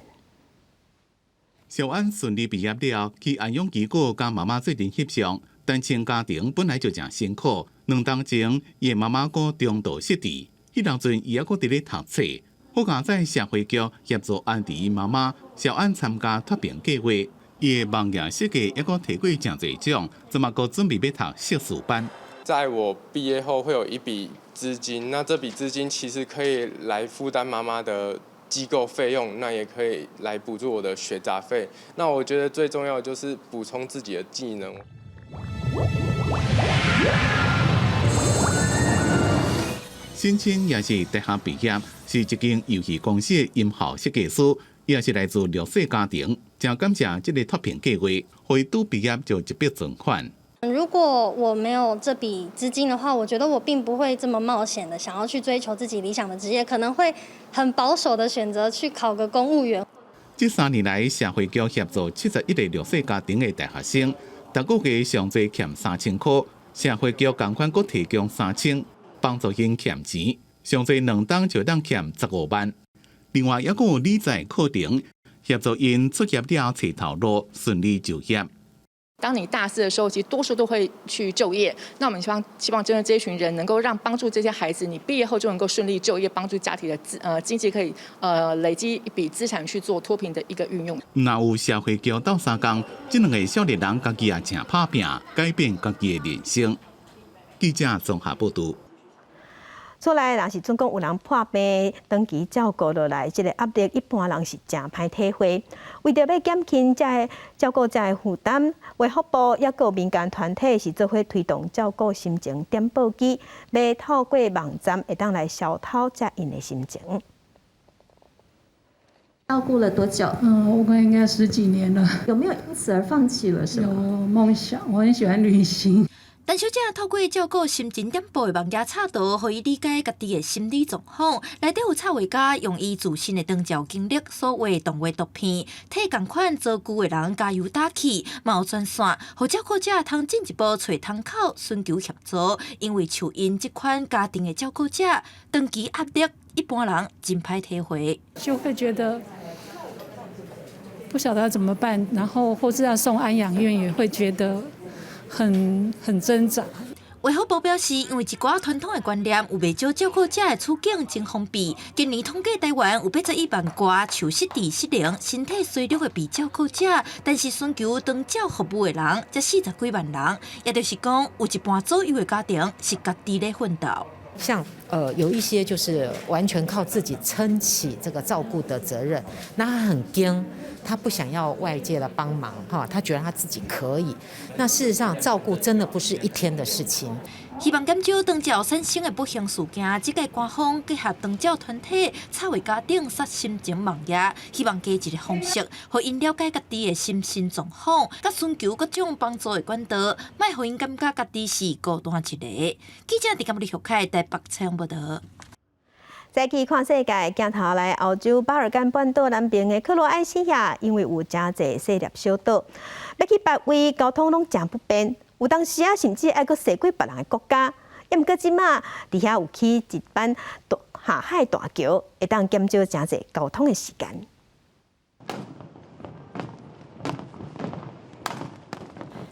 小安順利畢業了，去安陽旗鼓佮媽媽做陣翕相。單親家庭本來就誠辛苦，2冬前，伊的媽媽閣中度失智，彼當陣伊猶閣佇咧讀冊。好佳哉社會局協助安置𪜶媽媽，小安參加脫貧計劃，伊的網頁設計猶閣提過誠濟獎，這馬閣準備欲讀碩士班。在我畢業後會有一筆資金，那這筆資金其實可以來負擔媽媽的機構費用，那也可以來補助我的學雜費。那我覺得最重要的就是補充自己的技能。新青也是大學畢業，是一間遊戲公司的音效設計師，也是來自弱勢家庭，誠感謝這个脫貧計劃，予伊拄畢業就一筆存款。如果我沒有這筆資金的話，我覺得我並不會這麼冒險的想要去追求自己理想的職業，可能會很保守的選擇去考個公務員。這3年來，社會局協助71個弱勢家庭的大學生，逐個月上濟欠3000箍，社會局仝款閣提供三千，幫助𪜶欠錢，上濟2冬就當欠15萬。另外，猶閣有理財課程，協助𪜶畢業了後揣頭路，順利就業。當你大四的時候，其實多數都會去就業。那我們希望針對這一群人，能夠讓幫助這些孩子，你畢業後就能夠順利就業，幫助家庭的經濟可以累積一筆資產去做脫貧的一個運用。若有社會局鬥相共，這兩个少年人家己也誠拍拚，改變家己的人生。記者綜合報導。厝內若是準講有人破病，長期照顧落來，這个壓力一般人是誠歹體會。為著欲減輕這个照顧者的負擔，衛福部猶閣民間團體是做伙推動照顧心情點報機，欲透過網站會當來消透這𪜶的心情。照顧了多久？嗯，我應該十幾年了。有沒有因此而放棄了什麼？有夢想，我很喜歡旅行。陳小姐透過照顧心情點播的網頁插圖，予伊理解家己的心理狀況。內底有插畫家用伊自身的長照經歷所畫動畫圖片，替仝款遭遇的人加油打氣，嘛有專線，予照顧者通進一步揣窗口尋求協助。因為像𪜶這款家庭的照顧者，長期壓力，一般人真歹體會。就會覺得不曉得要怎麼辦，然後或是要送安養院，也會覺得很掙扎。衛福部表示，因為一寡傳統的觀念，有袂少照顧者的處境真封閉。今年統計台灣有81萬外受失智、失能、身體衰弱的被照顧者，但是尋求長照服務的人才40幾萬人，也就是講，有一半左右的家庭是家己咧奮鬥。像有一些就是完全靠自己撐起這個照顧的責任，那他很𠢕，他不想要外界的幫忙，哈，他覺得他自己可以。那事實上，照顧真的不是一天的事情。希望減少長照產生的不幸事件，這屆官方結合長照團體插畫家頂刷心情網頁，希望加一个方式，予𪜶了解家己的心身狀況，佮尋求各種幫助的管道，莫予𪜶感覺家己是孤單一个。記者佇金里玉凱台北採訪報導。再去看世界，鏡頭來歐洲巴爾幹半島南邊的克羅埃西亞，因為有誠濟細粒小島，欲去別位交通攏誠不便。有當時啊，甚至愛閣踅過別人的國家。毋過這馬佇遐有起一班大下海大橋，會當減少誠濟交通的時間。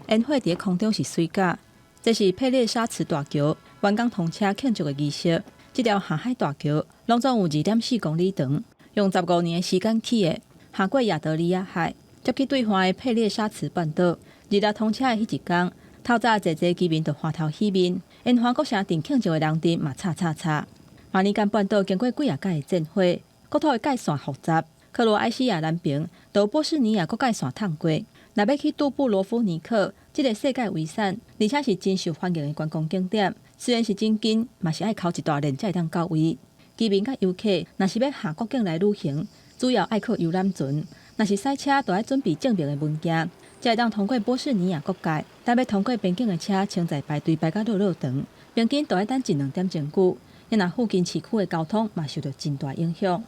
煙火佇空中是媠甲，這是佩列沙茨大橋完工通車慶祝的儀式。這條下海大橋攏總有2.4公里長，用15年的時間起的，橫過亞得里亞海，接去對岸的佩列沙茨半島。二六通車的彼一工，透早濟濟居民就歡頭喜面，沿環國城鎮慶祝的人陣嘛吵吵吵。馬尼干半島經過幾若擺的戰火，國土的界線複雜。克羅埃西亞南爿到波斯尼亞國界線淌過，若欲去杜布羅夫尼克這个世界遺產，而且是真受歡迎的觀光景點。雖然是真近，嘛是愛剾一大輪才會當到位。居民佮遊客若是欲下國境來旅行，主要愛靠遊覽船；若是駛車，就愛準備證明的文件，才會當通過波斯尼亞國界。但欲通過邊境的車，穿在排隊排甲落落長，平均都愛等一兩點鐘久。若附近市區的交通嘛受著真大影響。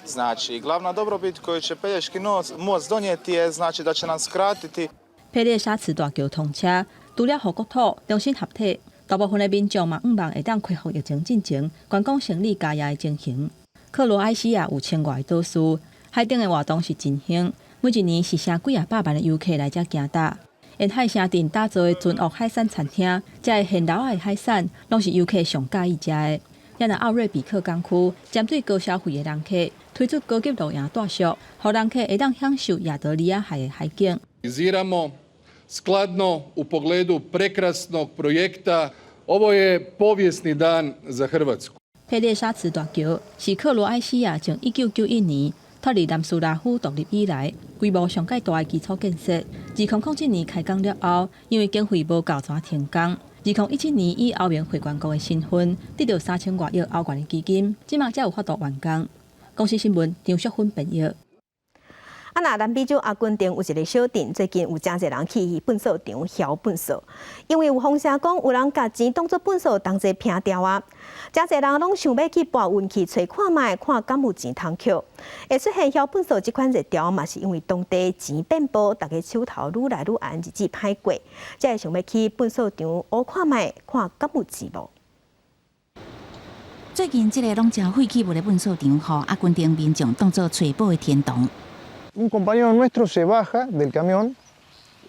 Znači, glavna dobrobit koju će Pelješki most donijeti je znači da će nam skratiti. 佩列沙茨大橋通車，除了予國土重新合體，大部分的民眾嘛向望會當恢復疫情進前觀光生理加業的情形。克羅埃西亞有千外個島嶼，海頂的活動是真興，每一年是成幾仔百萬的遊客來遮行踏。沿海城鎮打造的船屋海產餐廳，遮的現撈的海產攏是遊客上佮意食的。也若奧瑞比克港區針對高消費的人客，推出高級露營住宿，予人客會當享受亞得里亞海的海景。 Skladno u pogledu prekrasnog projekta. Ovo je povijesni dan za Hrvatsku. 佩列沙茨大橋是克羅埃西亞從1991年脫離南斯拉夫獨立以來，規模上蓋大的基礎建設。2007年開工了後，因為經費無夠，才停工。2017年以歐盟會員國的身份得著3000外億歐元的基金，這馬才有法度完工。公視新聞張淑芬編譯。啊，若南美洲阿根廷有一个小鎮，最近有誠濟人去糞圾場枵糞圾，因為有風聲講有人共錢當做糞圾同齊拚掉啊！誠濟人攏想欲去搏運氣，揣看覓，看敢有錢通抾。會出現枵糞圾這款熱潮，嘛是因為當地錢變薄，大家手頭愈來愈絚，日子歹過，才會想欲去糞圾場挖看覓，看敢有錢無。最近這个攏誠廢棄物的糞圾場，予阿根廷民眾當做揣寶的天堂。 Un compañero nuestro se baja del camión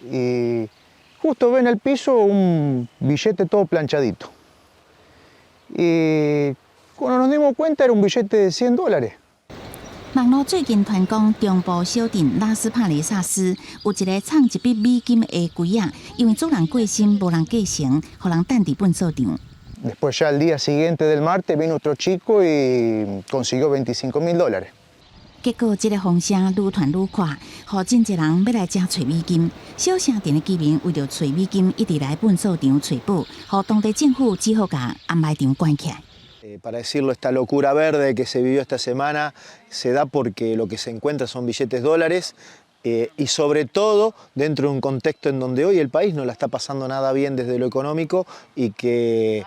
y justo ve en el piso un billete todo planchadito. Y cuando nos dimos cuenta era un billete de 100 dólares. 網路最近傳講中部小鎮拉斯帕雷薩斯有一个藏一筆美金的櫃仔，因為主人過身無人繼承，予人擲佇糞圾場。 Después ya al día siguiente del martes vino otro chico y consiguió 25 mil dólares. 結果，這个風聲愈傳愈闊，予真濟人欲來遮揣美金。小城鎮的居民為著揣美金，一直來糞圾場揣寶，予當地政府只好共掩埋場關起來。 Para decirlo, esta locura verde que se vivió esta semana se da porque lo que se encuentra son billetes dólares y sobre todo dentro de un contexto en donde hoy el país no la está pasando nada bien desde lo económico y que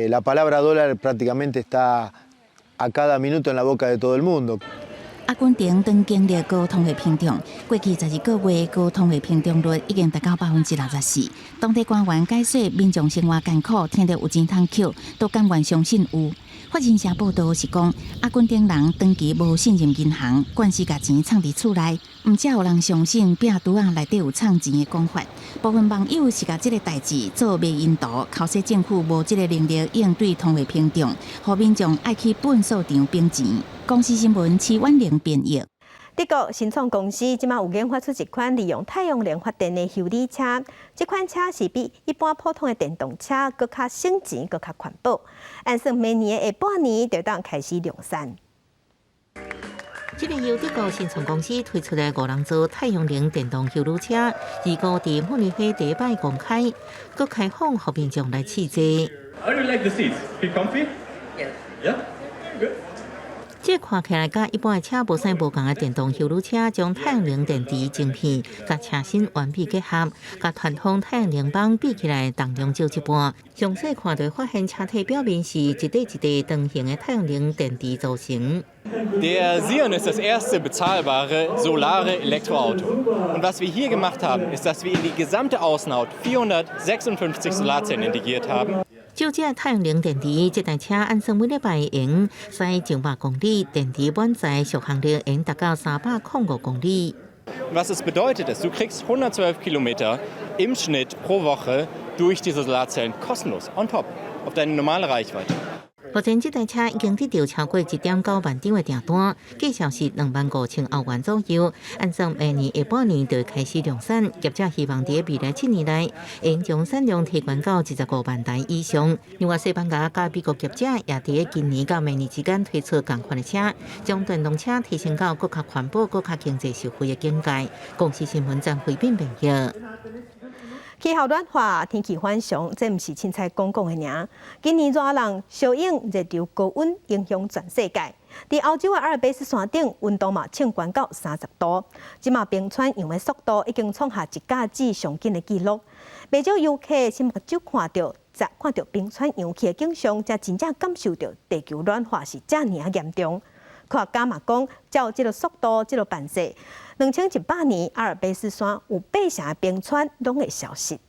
la palabra dólar prácticamente está a cada minuto en la boca de todo el mundo. 阿根廷當經歷高通貨膨脹，過去12個月高通貨膨脹率已經達到64%。當地官員解說，民眾生活艱苦，聽著有錢通抾，都甘願相信有。法新社報道是講，阿根廷人長期無信任銀行，慣勢共錢藏佇厝內，毋才有人相信壁櫥仔內底有藏錢的講法。部分網友是共這个代誌做迷因圖，剾洗政府無這个能力應對通貨膨脹，予民眾愛去糞掃場反錢。公視新聞徐婉玲編譯。德國新創公司這馬有研發出一款利用太陽能發電的休旅車，這款車是比一般普通的電動車閣較省錢、閣較環保。按算明年的下半年就當開始量產。這个由德國新創公司推出的五人座太陽能電動休旅車，二五佇慕尼黑第一擺公開，閣開放予民眾來試坐。 How do you like the seats? Feel comfy? Yeah. Yeah? Good. 這看起來佮一般的車無啥無仝的電動休旅車，將太陽能電池晶片佮車身完美結合，佮傳統太陽能板比起來，重量少一半。詳細看就會發現車體表面是一塊一塊長形的太陽能電池組成。 Der Sion ist das erste bezahlbare solare Elektroauto. Und was wir hier gemacht haben, ist, dass wir in die gesamte Außenhaut 456 Solarzellen integriert haben. 照這太陽能電池，這台車按算每禮拜會用駛100公里，電池滿載續航力會達到305公里。 Was es bedeutet ist, du kriegst 112 Kilometer im Schnitt pro Woche durch diese Solarzellen kostenlos on top auf deine normale Reichweite. 目前這台車已經得到超過1.9萬張的訂單，價錢是25,000歐元左右。按算明年下半年就會開始量產，業者希望佇未來7年內，會將產量提懸到25萬台以上。另外，西班牙佮美國業者也佇今年到明年之間推出仝款的車，將電動車提升到閣較環保、閣較經濟實惠的境界。公視新聞張惠斌編譯。氣候暖化、天氣反常，這毋是凊彩講講的爾。今年熱浪、燒湧、熱流高溫，影響全世界。佇歐洲的阿爾卑斯山頂，溫度嘛衝懸到30度。這馬冰川融的速度已經創下一甲子上緊的紀錄。袂少遊客親目睭看著，看著冰川融去的景象，才真正感受著地球暖化是遮爾嚴重。科學家嘛講，照這个速度、這个範勢，2100年阿爾卑斯山有八成的冰川攏會消失。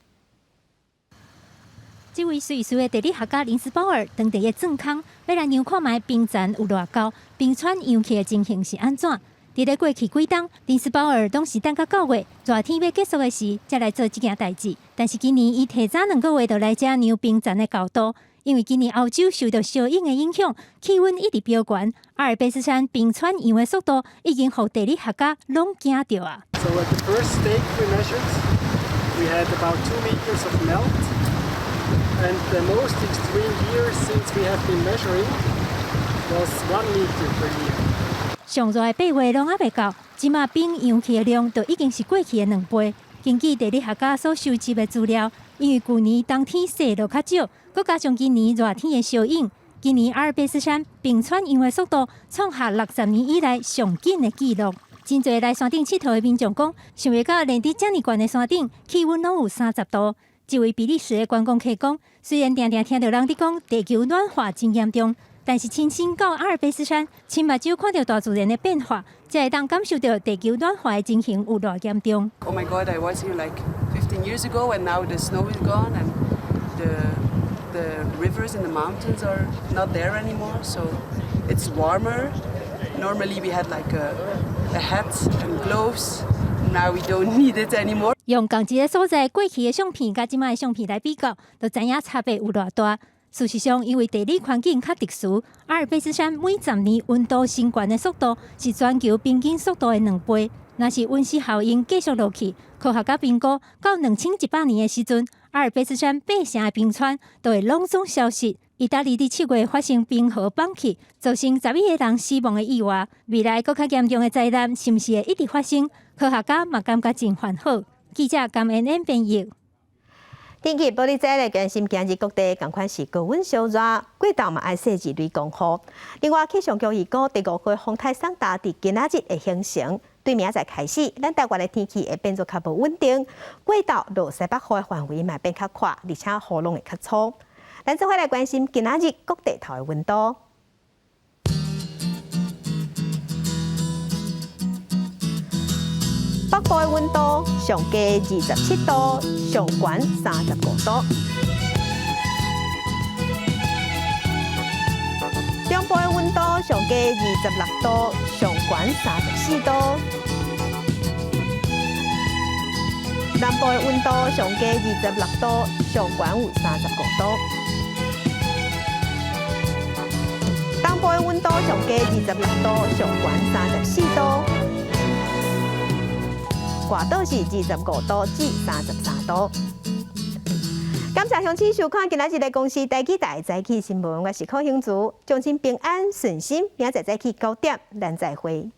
這位瑞士的地理學家林斯鮑爾，當地的鑽空，欲來量看覓冰層有偌厚，冰川融去的情形是按怎？佇咧過去幾冬，林斯鮑爾攏是等到9月熱天欲結束的時，才來做這件代誌。但是今年，伊提早2個月就來遮量冰層的厚度。因為今年歐洲受著燒湧的影響，氣溫一直飆懸，阿爾卑斯山冰川融的速度已經予地理學家攏驚著啊！ So at the first stake we measured, we had about 2 meters of melt, and the most extreme year since we have been measuring was 1 meter per year. 上熱的8月攏猶未到，這馬冰融去的量就已經是過去的2倍。根據地理學家所收集的資料，因為舊年冬天雪落較少，閣加上今年熱天的燒湧，今年阿爾卑斯山冰川融的速度創下60年以來上緊的紀錄。真濟來山頂𨑨迌的民眾講，想袂到連佇遮爾懸的山頂，氣溫攏有30度。一位比利時的觀光客講，雖然定定聽著人佇講地球暖化真嚴重，但是親身到阿爾卑斯山，親目睭看著大自然的變化，才會當感受著地球暖化的情形有偌嚴重。 Oh my God, I was here like 15 years ago, and now the snow is gone, and the rivers and the mountains are not there anymore. So it's warmer. Normally we had like a hat and gloves. Now we don't need it anymore. 用仝一个所在過去的相片佮這馬的相片來比較，就知影差別有偌大。事實上，因為地理環境較特殊，阿爾卑斯山每10年溫度升懸的速度是全球平均速度的2倍。若是溫室效應繼續落去，科學家評估到2100年的時陣，阿爾卑斯山八成的冰川都會攏總消失。意大利佇7月發生冰河崩去，造成11個人死亡的意外。未來閣較嚴重的災難，是毋是會一直發生？科學家嘛感覺真煩惱。記者甘恩恩編譯。天氣報你知來關心今日各地仝款是高溫燒熱，過晝嘛愛細緻雷公雨。另外，氣象局預估第五號風台桑達佇今仔日會形成，對明仔載開始，咱台灣的天氣會變做較無穩定，過晝落西北雨的範圍嘛變較闊，而且雨攏會較粗。咱做伙來關心今仔日各地頭的溫度。北部的溫度上低27度，上懸35度。中部的溫度上低26度，上懸34度。南部的溫度上低26度，上懸有35度。東部的溫度上低26度，上懸34度。外島是25度至33度。感謝鄉親收看今仔日的公視台語台早起新聞，我是柯興竹，祝親平安順心，明仔載早起9點，咱再會。